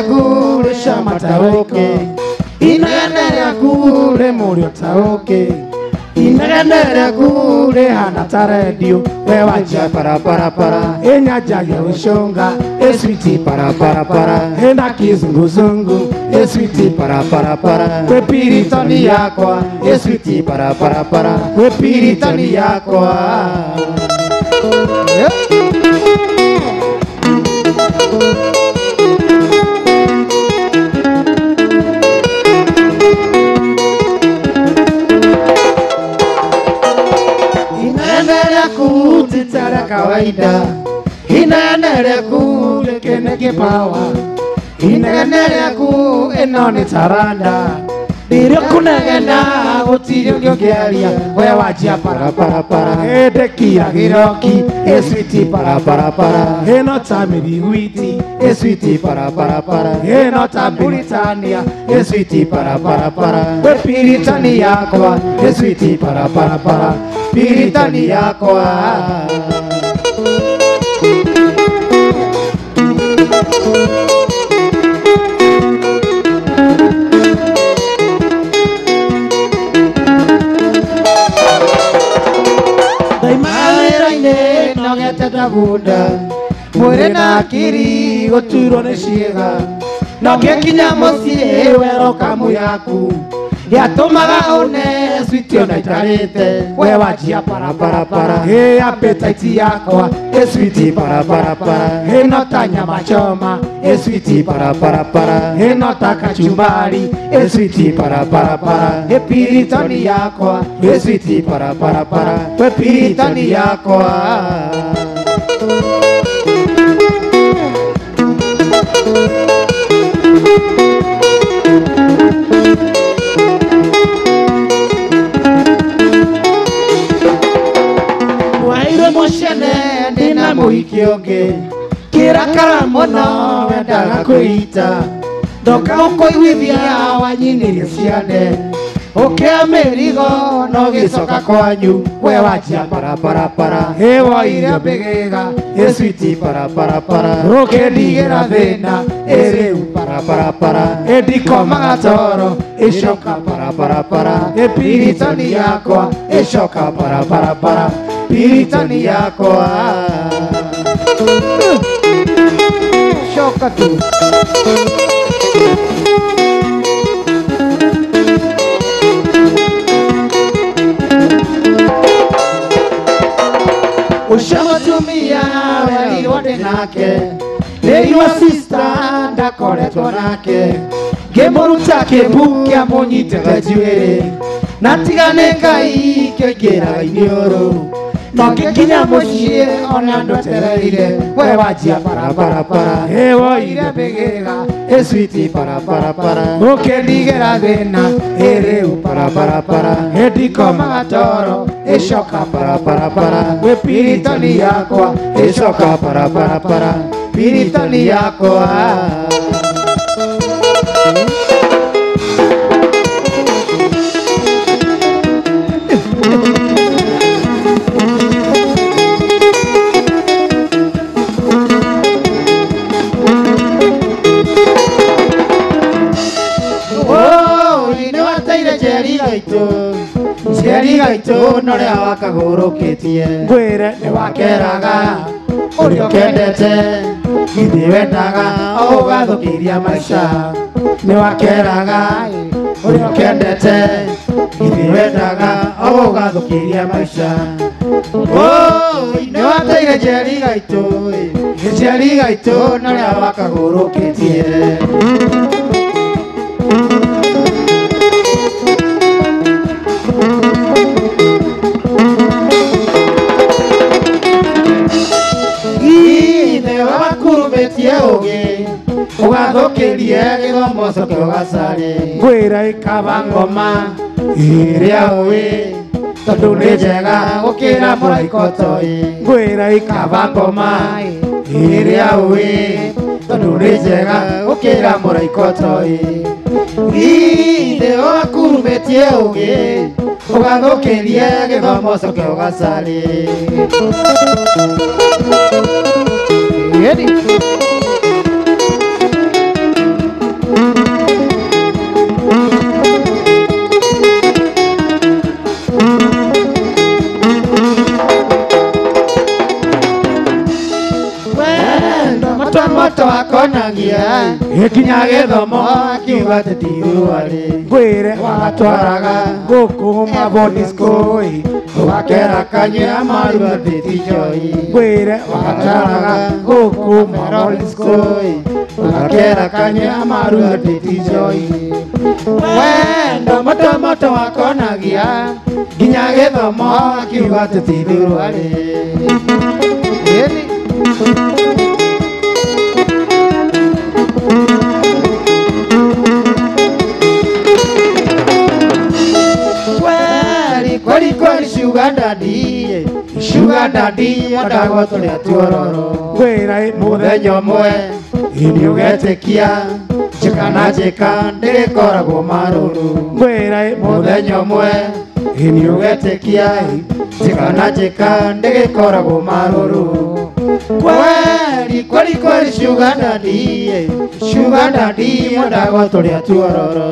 rĩaku rĩcama ta ũkĩ inegene rĩaku rĩ mũrĩo ta ũkĩ inegene rĩaku rĩhana ta redio we wanjia Para para para. Ĩnyanjagia gũcũnga ĩswiti Para para para. Ĩna kizunguzungu ĩswiti Para para para. Kwĩ piritoni yakwa Ĩswiti para para para. Kwĩ piritoni yakwa. Inene rĩaku ti ta rĩa kawaida inene rĩaku rĩkĩ nĩ kĩpawa inegene rĩaku ĩno nĩ taranda rĩrĩa ũkũnegena gũtirĩ ũngĩ ũngĩaria we wanjia Para para para. Ĩndekia gĩroki ĩswiti Para para para. Ĩno ta mĩthiguiti Ĩswiti para para para. Ĩno ta Mauritania Ĩswiti para para para. Kwĩ piritani yakwa Ĩswiti para para para. Piritani yakwa. Ndaima wĩra-inĩ nogete ta bunda mwĩrĩ na akiri gũturwo nĩ ciĩga no ngĩkinya mũciĩ wero kamu yaku yatũmaga une switi ona itarĩte we wanjia Para para para. Ĩ appetite yakwa Ĩswiti para para para. Ĩno ta nyama choma Ĩswiti para para para. Ĩno ta kachumbari Ĩswiti para para para. Ĩ piritoni yakwa Ĩswiti para para para. Kwĩ piritoni yakwa. Waire mũcene ndĩna mũhiki ũngĩ kĩrakara mũno wendaga kwĩita ndoka ũkũiguithia wanyinirie ciande ũkĩa mĩrigo no gĩcoka kwanyu we wanjia Para para para. Ĩ woire mbĩgĩga Ĩswiti para para para. Ũkĩndigĩra thĩna ĩrĩu Para para para. Ĩndikomaga toro ĩcoka Para para para. Ĩ piritoni yakwa Ĩcoka para para para. Piritoni yakwa coka tu. Ũcio mũtumia werirwo ndĩ nake nĩirwo sister ndakoretwo nake ngĩmũruta kĩmbu kĩamũnyitĩte njuĩrĩ na tiga nĩ Ngai kĩaingĩraga iniũrũ no ngĩkinya mũciĩ ona ndwetereire we wanjia Para para para. Ĩ woire mbĩgĩga Ĩswiti para para para. Ũkĩndigĩra thĩna ĩrĩu Para para para. Ĩndikomaga toro ĩcoka Para para para. Kwĩ piritoni yakwa Ĩcoka para para para. Piritoni yakwa. Njeri gaitũ norĩa wakagũrũkĩtie Ngwĩre nĩ wakeraga ũrĩa ũkendete githĩ wendaga o ũgathũkĩria maica nĩ wakeraga ũrĩa ũkendete githĩ wendaga o ũgathũkĩria maica. Oi nĩ wateire Njeri gaitũ Njeri gaitũ norĩa wakagũrũkĩtie. Ũgathũkĩrie gĩthomo ũcoke ũgacarĩ Ngwĩra ĩkaba ngoma ĩrĩa ũĩ tondũ nĩ njega gũkĩra mũraika ũtoĩ. Ngwĩra ĩkaba ngoma ĩrĩa ũĩ tondũ nĩ njega gũkĩra mũraika ũtoĩ. Ithe wakurumĩtie ũgĩ ũgathũkĩrie gĩthomo ũcoke ũgacarĩ. Ready? Nginya gĩthomo akiuga atĩ ti thuruarĩ ngwĩre wagatwaraga gũkũ mabonisko ũgakera kanyua maru atĩ ti njohi ngwĩre wagatwaraga gũkũ mabonisko ũgakera kanyua maru atĩ ti njohi wendo moto moto wakonagia nginya gĩthomo akiuga atĩ ti thuruarĩ. Kweli kweli sugar daddy, sugar daddy wendagwo tũrĩa tuororo ngwĩra mũthenya ũmwe nĩ ũgetĩkia njĩka na njĩka ndĩrĩkoragwo marũrũ ngwĩra mũthenya ũmwe nĩ ũgetĩkia njĩka na njĩka ndĩrĩkoragwo marũrũ kweli kweli kweli sugar daddy, sugar daddy wendagwo tũrĩa tuororo.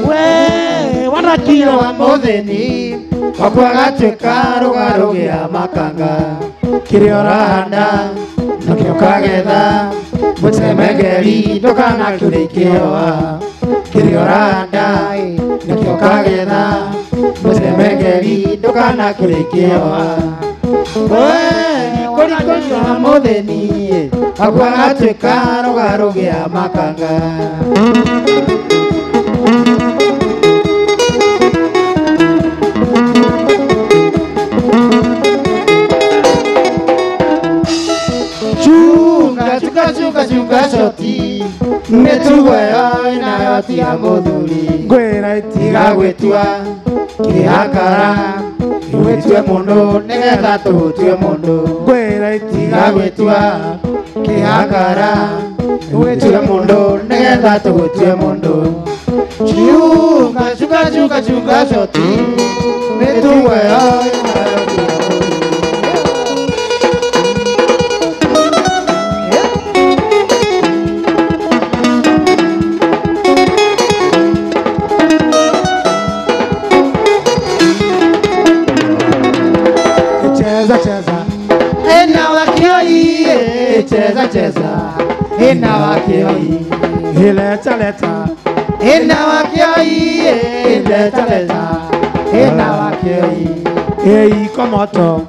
We wanakira wa muthini wakwa gatuĩka rũgarũgĩa makanga kĩrĩa ũrahanda nakĩo ũkagetha mũtemengeri ndũkanakĩũrĩa ikĩoa kĩrĩa ũrahanda nakĩo ũkagetha mũtemengeri ndũkanakĩũrĩa ikĩoa kweli kweli wa muthini wakwa gatuĩka rũgarũgĩa makanga. Chunga chunga chunga chunga shoti mĩtugo ĩyo nayo ti ya mũthuri ngwĩra tiga gwĩtua kĩhakara wĩtue mũndũ nĩgetha tũtue mũndũ ngwĩra tiga gwĩtua kĩhakara wĩtue mũndũ nĩgetha tũgũtue mũndũ chunga chunga chunga chunga shoti mĩtugo ĩyo nayo ti ya mũthuri. Cheza cheza ena wakioi cheza cheza ena wakioi leta leta ena wakioi leta leta ena wakioi eiko moto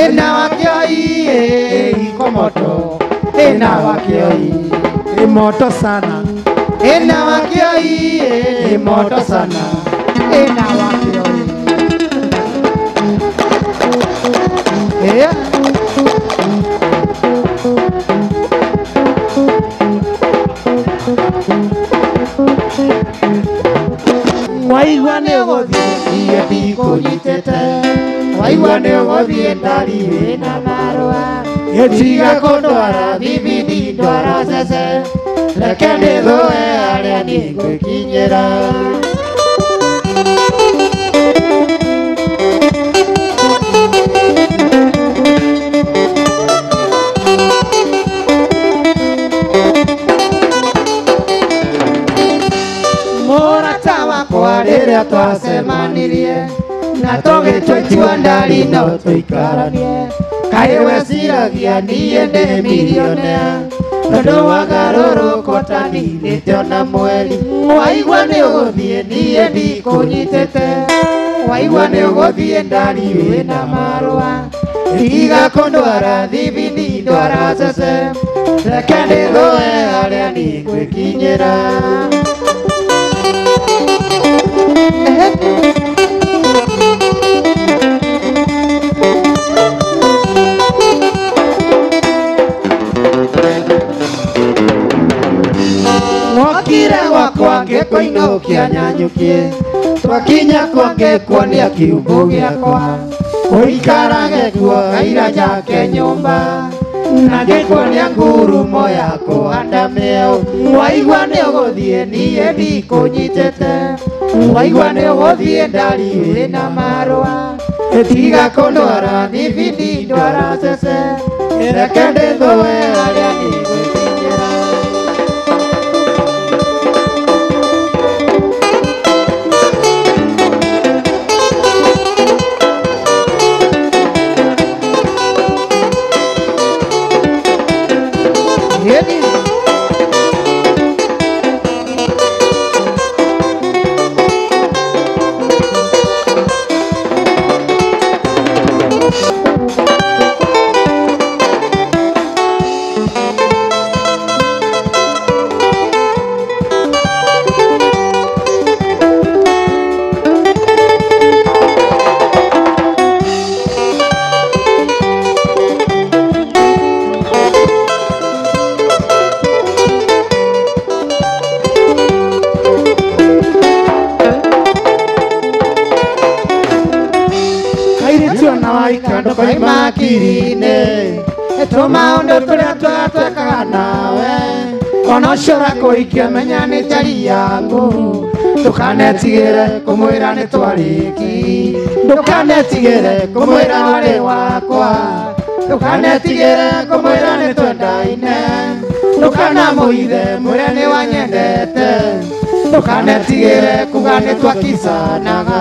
ena wakioi eiko moto ena wakioi moto sana ena wakioi moto sana ena wakioi. Yeah. Waigua nĩ ũgũthiĩ niĩ ndikũnyitĩte waigua nĩ ũgũthiĩ ndari wĩna marũa tiga kũndwara thibindi ndwara cece reke ndĩthũe harĩa niĩ ngwĩkinyĩra. Mũrata wakwa rĩrĩa twacemanirie na tũgĩtua itua ndari no tũikaranie kaĩ weciragia niĩ ndĩ milionea tondũ wagarũrũkwo ta ninĩte ona mweri waigua nĩ ũgũthiĩ niĩ ndikũnyitĩte waigua nĩ ũgũthiĩ ndari wĩna marũa tiga kũndwara thibindi ndwara cece reke ndĩthũe harĩa niĩ ngwĩkinyĩra. Mwokire gwakwa ngĩkũinũkia nyanyũkie twakinya kwa ngĩkuonia kiugũ gĩakwa ũikarage kuo kaira njake nyũmba na ngĩkuonia ngurumo ya kũhanda mĩeũ waigua nĩ ũgũthiĩ niĩ ndikũnyitĩte waigua nĩ ũgũthiĩ ndari wĩna marũa tiga kũndwara thibindi ndwara cece Reke ndĩthũe harĩa niĩ ngwĩkinyĩra. Yeni. Tũmaũndũ tũrĩa twega twekaga nawe ona ũcio ũrakũhikia menya nĩ njari yaku ndũkanetigĩre kũmwĩra nĩ twarĩki ndũkanetigĩre kũmwĩra warĩ wakwa ndũkanetigĩre kũmwĩra nĩ twendaine ndũkanamũithe mwĩre nĩ wanyendete ndũkanetigĩre kuga nĩ twakicanaga.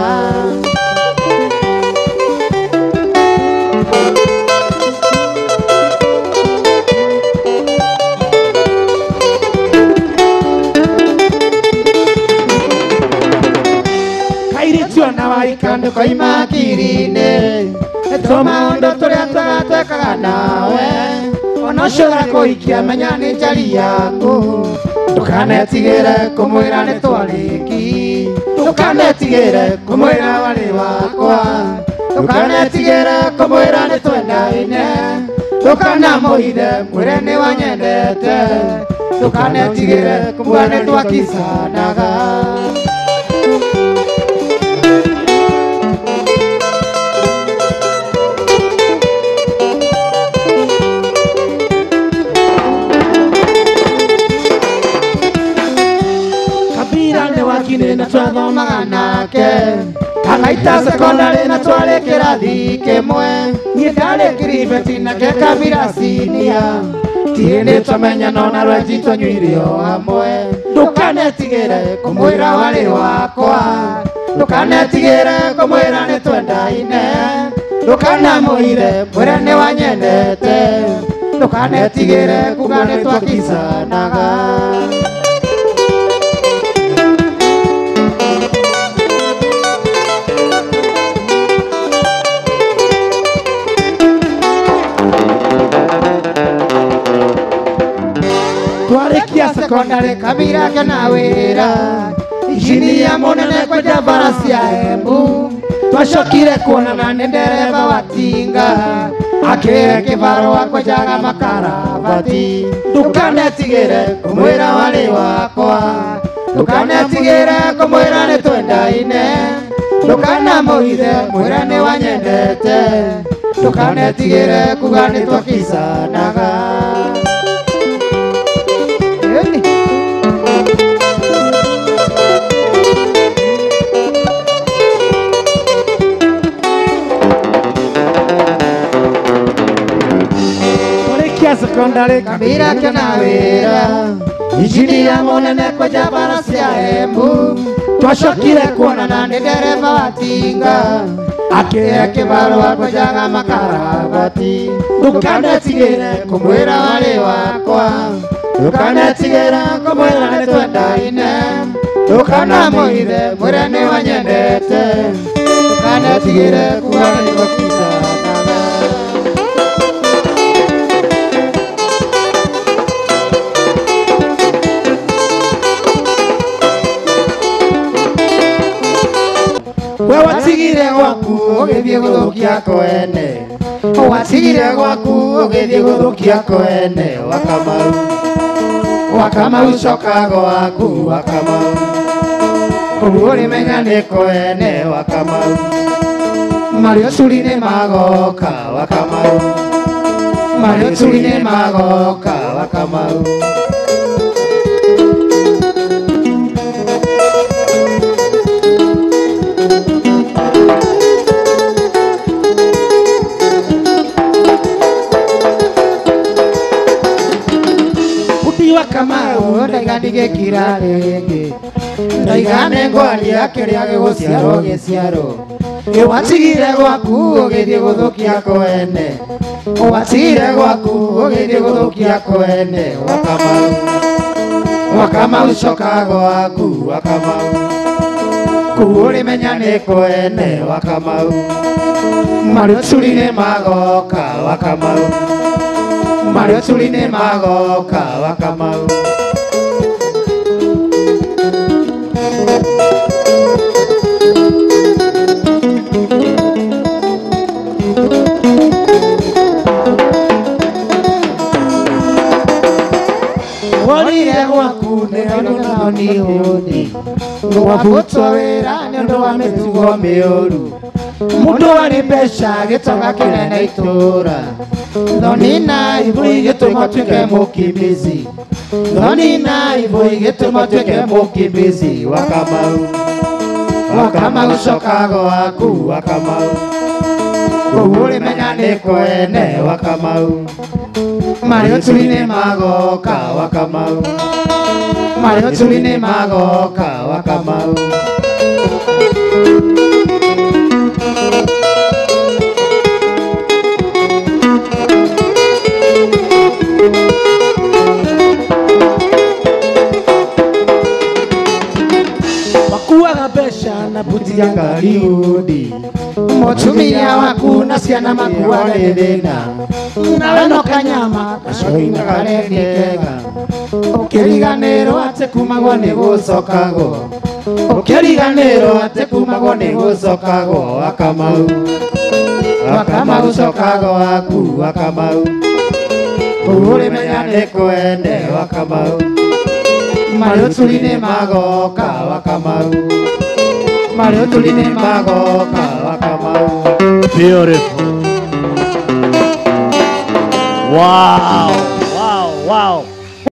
Kando koima kirine tũmaũndũ tũrĩa twega twekaga nawe ona ũcio ũrakũhikia menya nĩ njari yaku ndũkanetigĩre kũmwĩra nĩ twarĩki ndũkanetigĩre kũmwĩra warĩ wakwa ndũkanetigĩre kũmwĩra nĩ twendaine ndũkanamũithe mwĩre nĩ wanyendete ndũkanetigĩre kũmwĩra nĩ twakicanaga. Na twathomaga nake agaita sekondari na twarĩ kĩrathi kĩmwe niĩ ndarĩ kiribeti nake Kabira sinia tirĩ nĩ twamenya no na rwenji twanyuire o hamwe ndũkanetigĩre kũmwĩra warĩ wakwa ndũkanetigĩre kũmwĩra nĩ twendaine ndũkanamũire mwĩre nĩ wanyendete ndũkanetigĩre kuga nĩ twakicanaga. Twarĩkia sekondari Kabira kĩona wĩra injinia mũnene kwenja bara cia Embu twacokire kuonana nĩ ndereba wa tinga akĩhe kĩbarũa kwenjaga makarabati ndũkanetigĩre kũmwĩra warĩ wakwa ndũkanetigĩre kũmwĩra nĩ twendaine ndũkanamũithe mwĩre nĩ wanyendete ndũkanetigĩre kuga nĩ twakicanaga. Sekondari Kabira kĩona wĩra injinia mũnene kwenja bara cia Embu twacokire kuonana nĩ ndereba wa tinga akĩhe kĩbarũa kwenjaga makarabati ndũkanetigĩre kũmwĩra warĩ wakwa ndũkanetigĩre kũmwĩra nĩ twendaine ndũkanamũithe mwĩre nĩ wanyendete ndũkanetigĩre kuga nĩ twakicanaga. We watigire gwaku ũgĩthiĩ gũthũkia kwene watigire gwaku ũgĩthiĩ gũthũkia kwene Wakamau Wakamau coka gwaku Wakamau kũu ũrĩmenya nĩ kwene Wakamau Mario curi-inĩ magoka Wakamau Mario curi-inĩ magoka Wakamau. Kamau ndaiga ndigĩkira rĩngĩ ndaiga nĩngwaria kĩrĩa gĩgũciarwo gĩciarwo watigire gwaku ũgĩthiĩ gũthũkia kwene watigire gwaku ũgĩthiĩ gũthũkia kwene Wakamau Wakamau coka gwaku Wakamau kũu ũrĩmenya nĩ kwene Wakamau marĩoturi nĩ magoka Wakamau marĩoturi nĩ magoka Wakamau Worire gwaku nĩ ũndũ na thoni hũni wabutwo wĩra nĩ ũndũ wa mĩtugo mĩũru mũndũ arĩ mbeca gĩtonga kĩnene itũra thoni na ibu igĩtũma ũtuĩke mũkimbizi thoni na ibu igĩtũma ũtuĩke mũkimbizi Wakamau Wakamau coka gwaku Wakamau kũu ũrĩmenya nĩ kwene Wakamau marĩoturi nĩ magoka Wakamau marĩoturi nĩ magoka Wakamau Wakuaga mbeca na buti ya Kariundi mũtumia waku na ciana makuaga nĩ thĩna nawe no kanyama gacoina karĩa nĩ kega ũkĩriganĩrwo atĩ kumagwo nĩ gũcokagwo ũkĩriganĩrwo atĩ kumagwo nĩ gũcokagwo Wakamau Wakamau coka gwaku Wakamau kũu ũrĩmenya nĩ kwene Wakamau marĩoturi nĩ magoka Wakamau marĩoturi nĩ magoka Wakamau. Beautiful. Wow, wow, wow.